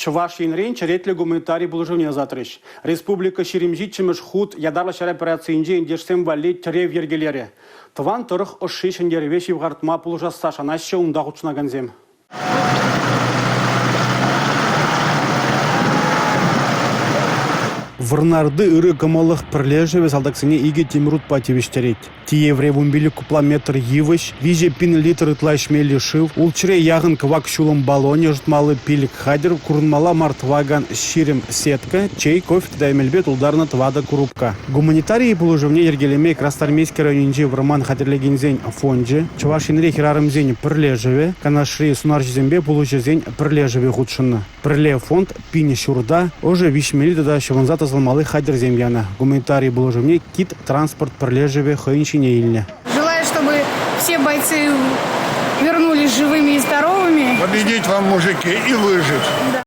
Чӑваш Енрен черетлӗ гуманитари пулӑшӑвне ӑсатрӗҫ. Республика 27-мӗш хут ятарлӑ ҫар операцийӗнчи ентешсем валли тӗрев йӗркелерӗ. Тӑван тӑрӑх ӑшши ҫӗнтерӗве ҫывхартма пулӑшасса шанаҫҫӗ унта хутшӑнакансем. Вӑрнарти ырӑ кӑмӑллӑх пӗрлешӗвӗ салтаксене икӗ тимӗр утпа тивӗҫтерет. Тиевре 15 кубла метр йывӑҫ, 3 пин литр ытла ӗҫмелли шыв, 600 яхӑн кӑвак ҫулӑм баллонӗ ӑшӑтмалли 5 хатӗр, курӑнмалла мар тӑвакан 20 сетка, чей, кофе тата эмелпе тултарнӑ 4 курупка. Гуманитари пулӑшӑвне йӗркелеме Красноармейски районӗнчи вӑрман хатӗрлекенсен фончӗ, Чӑваш Енри хӗрарӑмсен пӗрлешӗвӗ, Канашри сунарҫӑсемпе пулӑҫӑсен пӗрлешӗвӗ хутшӑннӑ. Пӗрле фонд пин ҫурта, ӑшӑ виҫмелли тата ҫӑвӑнса тасалмалли хатӗрсем янӑ. Гуманитари пулӑшӑвне КИТ транспорт пӗрлешӗвӗ хӑйӗн ҫине илнӗ. Желаю, чтобы все бойцы вернулись живыми и здоровыми. Победить вам, мужики, и выжить.